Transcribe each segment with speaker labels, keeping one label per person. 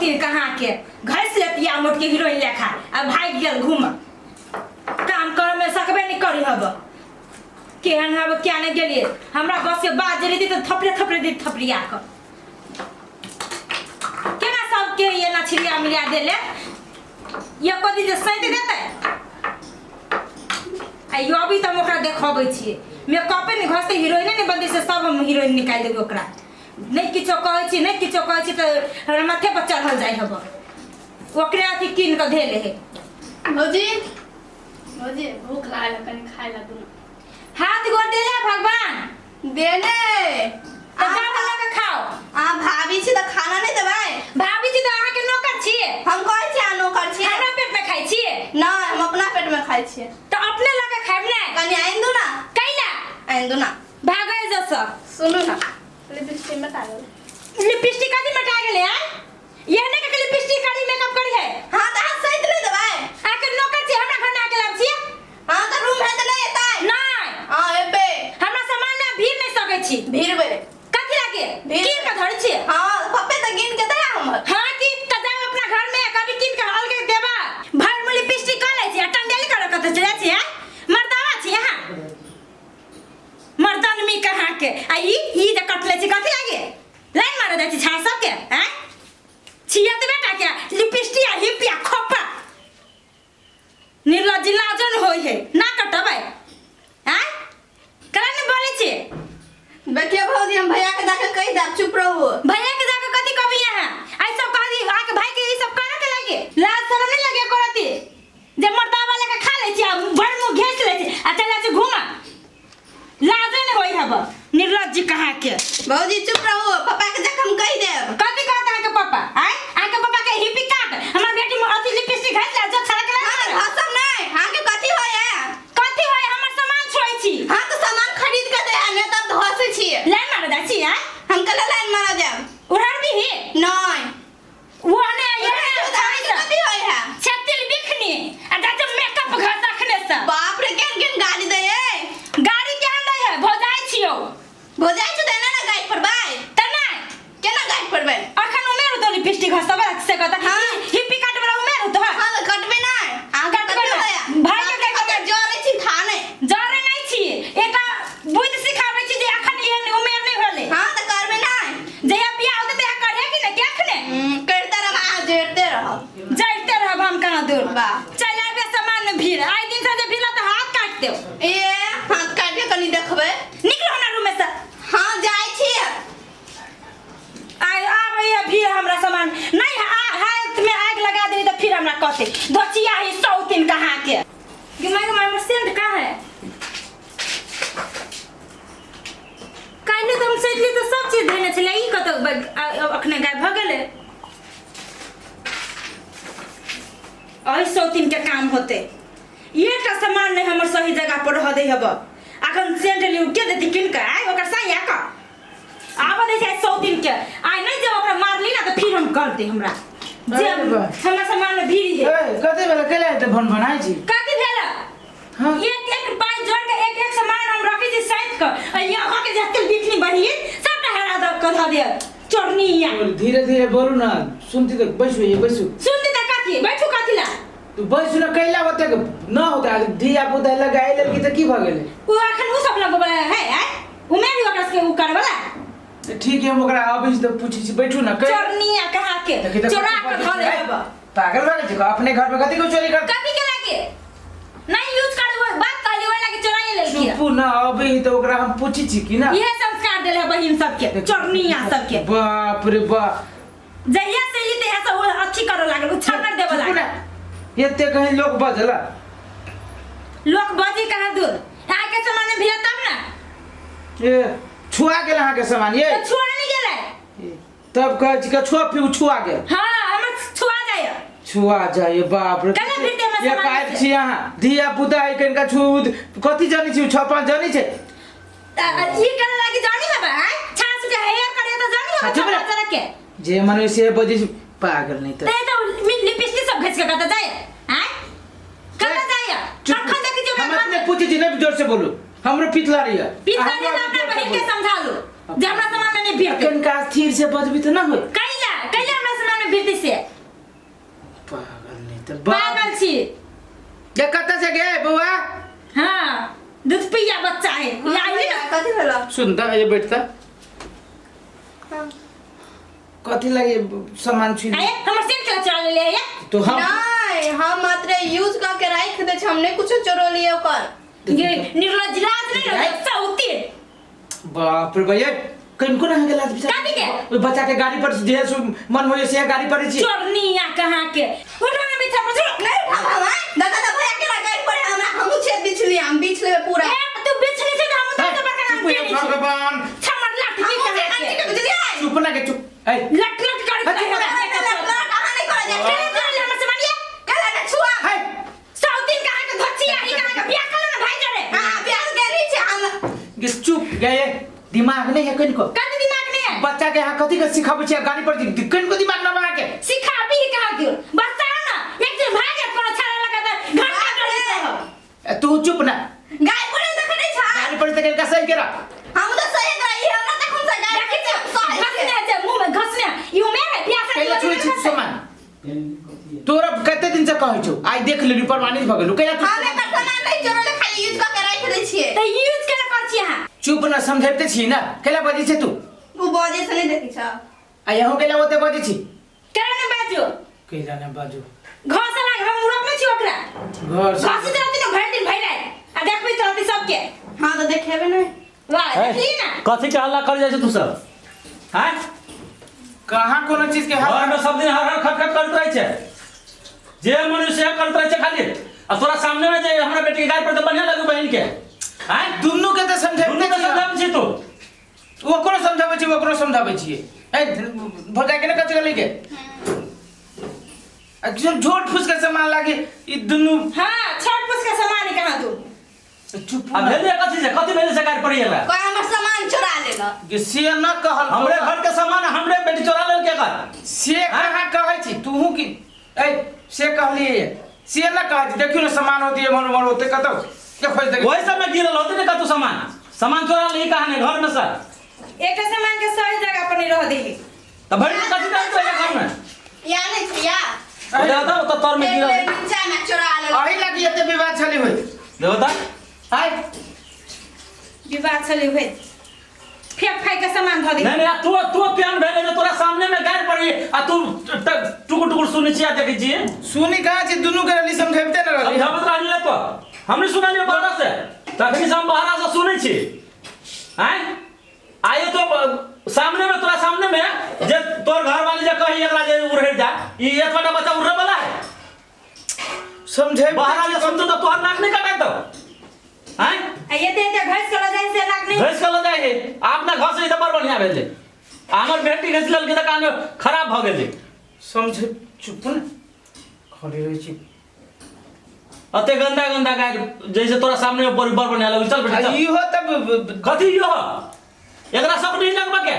Speaker 1: सौतीन कहाँ के घस लेतिया मोट के हीरोइन लेखा आ भागि गेल घूम काम करे में सकबे नहीं करी हब केहन हब क्या नहीं गेलिए हमरा बस के बात जे रही तो थपड़े थपड़े दी थपड़िया क केना सबके ये ना छिड़िया मिलिया देले एको दिन जे सैत देतै आ यो अभी तऽ हम ओकरा देखबै छियै मेकअपे नहि घसतै हीरोइने नहि बनतै से सब हम हीरोइन निकालि देबै ओकरा नहि किछो कहै छी नहि किछो कहै छी तऽ हमरा माथे पर चढ़ल जाइ हब ओकरे अथी कीन कऽ धेले है
Speaker 2: भौजी, भौजी, भूख लागल है, कनि खाय ला दुनू।
Speaker 1: हाथ गोड़ देले भगवान।
Speaker 2: देने।
Speaker 1: तऽ जा लऽ कऽ खाओ।
Speaker 2: अहाँ भाभी छी तऽ खाना नहि देबै?
Speaker 1: भाभी छी तऽ अहाँके नौकर छियै।
Speaker 2: हम कहै छी अहाँ नौकर छियै।
Speaker 1: हमरा पेट में खाइ छियै?
Speaker 2: नहि, हम अपना पेट में खाइ छियै।
Speaker 1: तऽ अपने लऽ कऽ खायब ने।
Speaker 2: कनि आनि दू ना।
Speaker 1: कैला?
Speaker 2: आनि दू ना।
Speaker 1: भागै जस।
Speaker 2: सुनू ना, लिपस्टिक मटा गेल।
Speaker 1: लिपस्टिक कथी मटा गेलै? आँय, एहने के लिपस्टिक करी मेकअप करी है।
Speaker 2: हाँ तऽ अहाँ सैत नहि देबै?
Speaker 1: अहाँके नौकर छियै, हमरा घर में आके लाब छियै।
Speaker 2: हाँ तऽ रूम है तऽ नहि एतै?
Speaker 1: नहि।
Speaker 2: हाँ एबै।
Speaker 1: हमरा सामान में भीड़ नहीं सकै छी।
Speaker 2: भीड़बै।
Speaker 1: कथी लागे?
Speaker 2: भीड़।
Speaker 1: कीन के धरै छियै।
Speaker 2: हाँ, पप्पे तऽ गिन के दे हमर।
Speaker 1: हाँ की तऽ जाउ अपना घर में कभी कीन के अलगे देबा। भर में लिपस्टिक कऽ लै छी आ टंगेली करऽ कतऽ चलि जाइ छी? आँय, मर्दावा छी अहाँ? मर्दनमी कहाँ के। आ ई जे कटले छी कथी लागे? लाइन मारे जाइ छी छाड़ सबके? आँय, छिया तऽ बेटा के लिपस्टिक आ हिपिया खोपा निर्लज्ज लाजन होय है ना कटबै। आँय, कला ने बोलै छी?
Speaker 2: देखियौ भौजी, हम भैया के जाके कहि देब, चुप रहू।
Speaker 1: भैया के जाके कथी कहबी अहाँ? आई सब कहबी अहाँके भाई के ई सब करे के लागे? लाज शरम नहीं लगे करती जे मर्दावा लेके खा लै छी आ भरि मुँह घेस लै छी आ चल जाइ छी घूमऽ? लाजे नहीं होई हब निर्लज्ज कहाँ के।
Speaker 2: भौजी चुप रहू, पापा के जाके हम कहि देब।
Speaker 1: कथी कहत अहाँके पापा? आँय, अहाँके पापा के हिप्पी काट हमर बेटी में अथी लिपस्टिक घास ले जो छड़ा के
Speaker 2: हाँ तऽ
Speaker 1: ला।
Speaker 2: घसब नहि, अहाँके कथी होय है?
Speaker 1: कथी होय? हमर सामान छोड़ै छी।
Speaker 2: हाँ तऽ सामान खरीद के दे नहि तब घसै छी।
Speaker 1: लाइन मारे जाइ छी? आँय,
Speaker 2: हम कल लाइन मारऽ जायब?
Speaker 1: उड़ार दीही।
Speaker 2: नहि।
Speaker 1: वो ने ये
Speaker 2: तऽ अहाँके कथी होय है?
Speaker 1: छतिल बिखनी आ जाते मेकअप घर रखने से।
Speaker 2: बाप रे, केहन केहन गाली दै है।
Speaker 1: गाड़ी केहन दै है? भौजाइ छियौ।
Speaker 2: भौजाइ छी तऽ एना ने गाड़ी पड़बै?
Speaker 1: तऽ नहि।
Speaker 2: केना गाड़ी पड़बै?
Speaker 1: अखन उमेर होतो लिपस्टिक घसबै से कहता।
Speaker 2: हाँ।
Speaker 1: हिप्पी काट वाला उमेर होतो है।
Speaker 2: हाँ तऽ कटबै नहि। अहाँके
Speaker 1: कटबै
Speaker 2: कथी
Speaker 1: नहि।
Speaker 2: होय है?
Speaker 1: भाई के
Speaker 2: बाप रे,
Speaker 1: कटबै।
Speaker 2: कतऽ जरै छी था नहि।
Speaker 1: जरे नहि छी, एकटा बुद्धि सिखाबै छी जे अखन एहन उमेर नहि भेलै।
Speaker 2: हाँ तऽ करबै नहि।
Speaker 1: जहिया बियाह होतै तहिया करहे कि नहि के अखने?
Speaker 2: करिते रहब, अहाँ जरिते रहब।
Speaker 1: जरिते रहब हम कहाँ दूर।
Speaker 2: वाह।
Speaker 1: चलि आबे सामान में भीड़ आइ दिन से जे भीड़ तऽ हाथ काटि देब।
Speaker 2: ए, हाथ काटि के कनि देखबै।
Speaker 1: निकलो हमरा रूम में से।
Speaker 2: हाँ जाइ छी।
Speaker 1: आइ आबै है भीड़ हमरा सामान नहीं आ हाथ में आग लगा देली तऽ फिर हमरा कहते धोचिया ही सौतीन कहाँ के। गे my हमर सेंट कहाँ है? काल्हि तऽ हम सोचली तऽ सब चीज धेने छलै, ई कतऽ अखने गायब भऽ गेलै। एहि सौतीन के काम होते एकटा सामान नहीं हमर सही जगह पर रह दे हब। अखन सेंट लिउ के देती किन के? आइ ओकर साइया क आब दै छै सौतीन के। आइ नहीं जब ओकरा मारली ना तऽ फिर हम कर दे हमरा जे
Speaker 3: अरे बा।
Speaker 1: हमरा सामान में भीड़ है।
Speaker 3: ए, कथी भेलै? कैला एते भन भनाइ छी?
Speaker 1: कथी भेल?
Speaker 3: हाँ।
Speaker 1: एक एक पाई जोड़ के एक एक सामान हम रखै छी सैत क आ यहाँ के जते बिखनी बहिन सबटा हरा द क धऽ दिअ चोरनी या।
Speaker 3: धीरे धीरे बोलू ना, सुनती तऽ बैसू ये बैसू।
Speaker 1: सुनती तऽ कथी बैठू कथी ला?
Speaker 3: तू बैसू ना, कैला ओतेक न होता धिया पुता लगाइ लेलकी तऽ की भऽ गेलै?
Speaker 1: उ अखन उ सब लगबला है? आय उमेर ओकरा सबके उ करबला।
Speaker 3: तऽ ठीक है, हम ओकरा अबै छी तऽ पूछै छी, बैठू ना।
Speaker 1: चोरनी आ कहाँ के
Speaker 3: देखी तऽ
Speaker 1: चोरा के धऽ ले हब।
Speaker 3: पागल भऽ गेल छी? अपने घर में कथी को चोरी कर?
Speaker 1: कथी के लागे नहीं यूज करे वो बात कहली ओइ लागे चोराइए लेलकी।
Speaker 3: चुपू ना, अबै ही तऽ ओकरा हम पूछै छी कि ना।
Speaker 1: इहे संस्कार देले है बहिन सबके चोरनिया सबके।
Speaker 3: बाप रे बाप।
Speaker 1: जहिया से ली तहिया से ओ अथी करऽ लागल, उछालर देबऽ
Speaker 3: चुपू
Speaker 1: लागल।
Speaker 3: ना, एते कहीं लोक बजला।
Speaker 1: लोक बजी कहाँ दूर अहाँके सामान में भिड़ा तब ना।
Speaker 3: ए, छुआ गेल अहाँके सामान ये?
Speaker 1: तऽ छुआ नहीं गेलै।
Speaker 3: तब कहै छी कि छुआ फिर छुआ गेल।
Speaker 1: हाँ हमर छुआ जाय।
Speaker 3: छुआ जाय बाप रे।
Speaker 1: केना फिरते हमरा
Speaker 3: ये
Speaker 1: सामान
Speaker 3: काट
Speaker 1: से?
Speaker 3: छी अहाँ धिया पुता है कनिका छू कथी जानी छी 6-5 जानी छै।
Speaker 1: ई करे लागी जानी हबा? आँय, छाछ के हेयर करे तऽ जानी हबा?
Speaker 3: हाँ, चुप रह।
Speaker 1: छाछ के
Speaker 3: जे मन से बजै छी पागल नहीं तऽ।
Speaker 1: ते तऽ लिपस्टिक सब घिच के कतऽ जाय? आँय, कतऽ जाय?
Speaker 3: चुप।
Speaker 1: कखन देखै छी ओकरा
Speaker 3: हम
Speaker 1: घर
Speaker 3: अपने
Speaker 1: में?
Speaker 3: पूछै छी नहीं जोर से बोलू, हमरो पितला रही है।
Speaker 1: पितला
Speaker 3: हमरो
Speaker 1: रही तऽ अपना
Speaker 3: जोर से
Speaker 1: बहिन के
Speaker 3: बोलू।
Speaker 1: समझा लू जे हमरा सामान में नहीं भिड़ते।
Speaker 3: कनिका स्थिर से बजबी तऽ ना होय।
Speaker 1: कैला कैला हमरा सामान में ने वृत्ति से।
Speaker 3: पागल नहीं तो
Speaker 1: पागल छी।
Speaker 3: ये कतऽ से गे बौआ?
Speaker 1: हाँ, दूध पिया बच्चा है। लाइली ना।
Speaker 4: कथी भेलो?
Speaker 3: सुन त, ये बैठ त। कथी लगे सामान छुई?
Speaker 1: आये हमर सेन के चोरा ले ले।
Speaker 3: तो हम
Speaker 4: नहीं, हम मात्र यूज करके राख दे छी, हमने कुछ चोरो लिए ओकर।
Speaker 1: ये निर्लज लाज नहीं रहे सौती।
Speaker 3: बाप रे भैया, कनको ना के लाज बिचार।
Speaker 1: काटी के?
Speaker 3: ओइ बच्चा के गाड़ी पर जे सो मन होय से गाड़ी पर छी।
Speaker 1: चोरनिया कहाँ के उठो ना बिछा पर चलो।
Speaker 4: नहीं उठा हम, दादा दा भैया के गाड़ी पर हमरा हमहु छे बिछली, हम बिछ लेबे पूरा।
Speaker 1: ए तू बिछली से हम तो बड़का नाम
Speaker 3: चुप
Speaker 1: के
Speaker 3: हो भगवान।
Speaker 1: छमर लाठी के
Speaker 4: हमहु
Speaker 1: कहाँ
Speaker 4: आंटी
Speaker 1: के
Speaker 4: के बुझलियै?
Speaker 3: चुप ना के चुप। ए
Speaker 1: लट लट कर
Speaker 3: हट, चुप हो जा।
Speaker 4: कहाँ नहीं करा जाए?
Speaker 1: चले चले हमर से मानिए।
Speaker 4: काला ना छुआ।
Speaker 3: हाय
Speaker 1: सौतीन कहाँ के धचिया ही कहाँ के बियाह कर ना भाई जरे।
Speaker 4: हां, बियाह गेली छी हम।
Speaker 3: के चुप गए, दिमाग नहीं है कनको।
Speaker 1: कथी दिमाग नहीं है?
Speaker 3: बच्चा के यहाँ कथी के सिखाबै छी गाड़ी पर कनको दिमाग ना बना के।
Speaker 1: सिखाबी ही कहाँ के बच्चा ना एक दिन भाग जात कोनो छाड़ा लगा त घंटा डरी रहो।
Speaker 3: तू चुप ना।
Speaker 4: गाय पर देखै नहीं छा।
Speaker 3: गाड़ी पर तक इनका सही के रख।
Speaker 4: हम तो सही करा ई, हमरा तखन से गाय
Speaker 1: देखै छी
Speaker 4: सही
Speaker 1: घसने छै मुंह में घसने ई उमेर है बियाह शादी
Speaker 3: कैला छुई छी सामान? तोरा कते दिन से कहै छौ, आइ देख लेलु प्रमाणित भ गेलु। कैला तू
Speaker 4: हम एकर सामान नहीं चोरले, खाली यूज क के राख दै छियै।
Speaker 1: त यूज केना कर छी अहाँ?
Speaker 3: चुप ना, समझैते छी ना, कैला बजै छै तू?
Speaker 4: उ बजै से नहीं देखै छ।
Speaker 3: आ यहूं कैला ओते बजै छी?
Speaker 1: केना ने बाजू?
Speaker 3: कैला ने बाजू?
Speaker 1: घर से लाग हम रोकने छी ओकरा।
Speaker 3: घर से
Speaker 1: घसी रहती ना भरि दिन भरि राति आ देखबै तो रहती सबके।
Speaker 4: हां त देखेबे नहीं।
Speaker 1: वाह देखली ना।
Speaker 5: कथी के हल्ला कर जाइ छै तू सब? हैं?
Speaker 3: कहाँ कोनो चीज के
Speaker 5: घर में सब दिन हर हर खट खट करैत रहै छै, जे मनुष्य करैत रहै छै खाली। आ तोरा सामने में जे हमरा बेटी के गाय पर त बढ़िया लगू बहिन के। हैं?
Speaker 3: दुनू के त समझैते
Speaker 5: दुनू के
Speaker 3: छी।
Speaker 5: समझाबै छी तू।
Speaker 3: ओकरो समझाबै छी, ओकरो समझाबै छियै। ए भौजाई के ने कथी गेलै के आ जो झोट फूस के सामान लागे ई दुनू।
Speaker 1: हां, छोट फूस के सामान है कहाँ तू?
Speaker 3: चुप
Speaker 5: आ भेलै कथी से? कथी भेलै से गाय पड़ी गेला?
Speaker 4: कोई हमर सामान चोरा लेलक।
Speaker 3: के से न कहल
Speaker 5: हमरे घर के सामान हमरे बेटी चोरा लेल के कर
Speaker 3: से कहाँ कहै छी तूहू की? ए से कहलिए से न कहै छी। देखियौ ने सामान होती एम्हर ओम्हर होते कतौ के खोज दे।
Speaker 5: वही सब में गिरल होते ने कतौ सामान, सामान चोरा ली कहाँ ने घर में सर।
Speaker 1: एक सामान के सही जगह पर नहीं रह दे।
Speaker 5: त भरि दिन कथी करैत रहै घर में?
Speaker 4: या नहीं छै या।
Speaker 5: ओ दादा ओ त तर में गिरल।
Speaker 4: नीचा में चोरा लेलक।
Speaker 3: अही लागी एते विवाद छली होई।
Speaker 5: देखो त
Speaker 3: आय
Speaker 1: विवाद छली होई, फेंक फाइक के सामान धऽ दे।
Speaker 5: नहीं नहीं, तू तू केहन भेलै जे तोरा सामने में गारि पड़ी आ तू टुकुर टुकुर सुनै छी आ देखै छी?
Speaker 3: सुनी कहाँ छी, दुनू के रहली समझैबते न रहली।
Speaker 5: समझाबत रहली ले तो हमनी सुनलियै बाहरा से, तखनी से हम बाहरा से सुनै छी। आँय आइयो तो सामने में तोरा सामने में जे तोर घर वाली जे कही एकरा जे उड़े जा, ई एतबा बच्चा उड़े वाला है?
Speaker 3: समझैबते
Speaker 5: बाहरा जे सुनतो तो तोहर नाक नहीं कटाइ तो। आँय
Speaker 1: आ एते एते घसि के लऽ जाइ से नाक नहीं
Speaker 5: घसि के लऽ जाइ है। अपना घसै तऽ बड़ बढ़िया भेलै, हमर बेटी घसि लेलकै तऽ कान खराब भऽ गेलै।
Speaker 3: समझे चुप ने खड़े रहै छी।
Speaker 5: अते गंदा गंदा गाय जैसे तोरा सामने में बड़ बड़ बढ़िया लगै। चल बेटा चल।
Speaker 3: इहो तब
Speaker 5: कथी इहो? एकरा सब नहीं लगबा के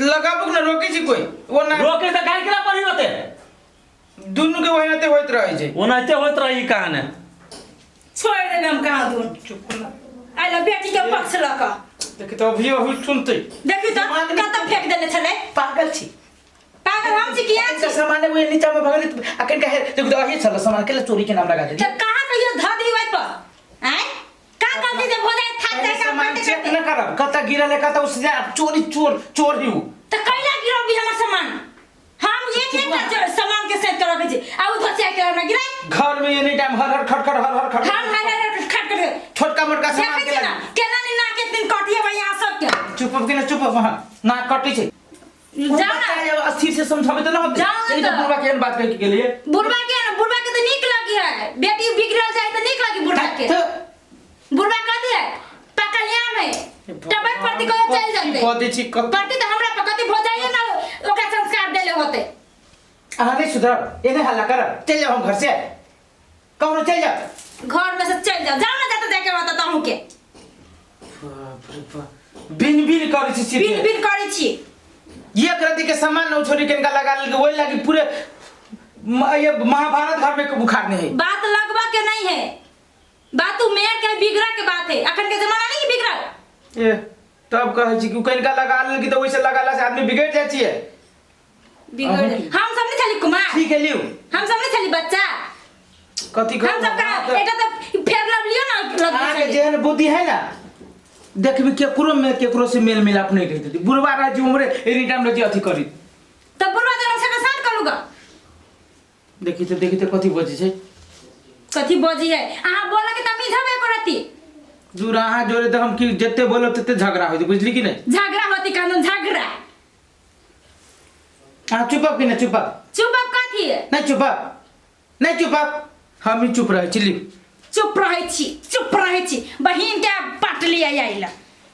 Speaker 3: लगाबुक न रोकै छी कोई ओ ना
Speaker 5: रोके तऽ गाय केना पड़ी होते?
Speaker 3: दुनू के ओहिनाते होइत रहै छै।
Speaker 5: ओनाहिते होइत रही कहाने।
Speaker 1: छोड़ देबै हम कहाँ दूर।
Speaker 3: चुप ना।
Speaker 1: आइला बेटी के पक्ष लऽ कऽ।
Speaker 3: देखी तऽ अभियो अभी सुनतै।
Speaker 1: देखी तऽ कतऽ फेंक देने छलै।
Speaker 3: पागल छी।
Speaker 1: पागल हम छी किया
Speaker 3: इनका
Speaker 1: छी?
Speaker 3: सामान वो नीचा में भगल आ कन कहे देखो तो अही छल सामान केला चोरी के नाम लगा दे।
Speaker 1: तऽ कहाँ कहियो धऽ दी ओहि पर? आँय? का गलती जे भऽ जाय थाक जाय काम
Speaker 3: सामान
Speaker 1: करते
Speaker 3: चेक
Speaker 1: करते।
Speaker 3: न करब कतऽ गिरल है कतऽ उस जा चोरी चोर चोर ही हूँ।
Speaker 1: तऽ कैला गिरबी हमर सामान? हम एक एक टा सामान के सेट रखै छी आ उ धसिया के हमरा गिराई।
Speaker 3: घर में एनी टाइम हर हर खटखट हर हर खटखट।
Speaker 1: हम हर हर खटखट
Speaker 3: छोटका मोटका सामान
Speaker 1: देखै
Speaker 3: के
Speaker 1: छी ना केना नि नाक एक दिन कटिए भाई यहाँ सबके।
Speaker 3: चुप हो कि ना चुप हो वहाँ नाक कटै छै।
Speaker 1: जाओ ना।
Speaker 3: अस्थिर से समझाबे त ना होतै।
Speaker 1: जाओ ना
Speaker 3: ई त
Speaker 1: त।
Speaker 3: बुढ़बा केहन बात कहि के गेलियै।
Speaker 1: बुढ़बा के ना, बुढ़बा के त नीक लगी है, बेटी बिगड़ल जाय त नीक लगी बुढ़बा के।
Speaker 3: त
Speaker 1: बुढ़बा कथी है पकलियाम है, टबर प्रति को चल जाते।
Speaker 3: कथी छी कथी?
Speaker 1: प्रति त हमरा पर कथी भ जाइए ना ओकरा संस्कार देले होते।
Speaker 3: अहाँ नहीं सुधरब, एने हल्ला करब, चल जाओ हम घर से। कहूँ चल जाओ।
Speaker 1: घर में से चल जाओ, जाओ ना जाते जाके बता तहूँ के।
Speaker 3: बाप रे बाप। बिन बिन करै छी सीधे।
Speaker 1: बिन बिन करै छी।
Speaker 3: एक रति के सामान न छोड़ी के इनका लगा लेल वही लागी पूरे ये महाभारत घर में बुखार नहीं है।
Speaker 1: बात लगवा के नहीं है, बात उ मेयर के बिगड़ा के बात है, अखन के जमाना नहीं बिगड़ल।
Speaker 3: ए तब कहै छी कि कनिका लगा लेल कि तऽ ओइसे लगाला से आदमी बिगड़ जाइ छियै।
Speaker 1: बिगड़ हम सब नहीं छली कुमार।
Speaker 3: ठीक है लियो।
Speaker 1: हम सब नहीं छली बच्चा।
Speaker 3: कथी
Speaker 1: हम सब का एटा तो फेर लव लियो ना लग
Speaker 3: अहाँके जेहन बुद्धि है ना देखबी केकरो में केकरो से मेल मिलाप नहीं रही देती बुढ़वा रह जी उम्रे एनी टाइम रह जी अथी करी।
Speaker 1: तब बुढ़वा जन से साथ करूगा।
Speaker 3: देखी तो देखी तो कथी बजै छै।
Speaker 1: कथी बजी है अहाँ बोला के तमीज हबे करती।
Speaker 3: दूर अहाँ जोरे तऽ हम की जते बोलब तते झगड़ा होइत बुझली कि नहीं।
Speaker 1: झगड़ा होती कानून झगड़ा।
Speaker 3: अहाँ चुपब कि नहीं चुपब?
Speaker 1: चुपब कथी?
Speaker 3: नहीं चुपब नहीं चुपब हम ही चुप रहै छी। लियौ।
Speaker 1: चुप रहै छी चुप रहै छी बहिन के पटली आइल।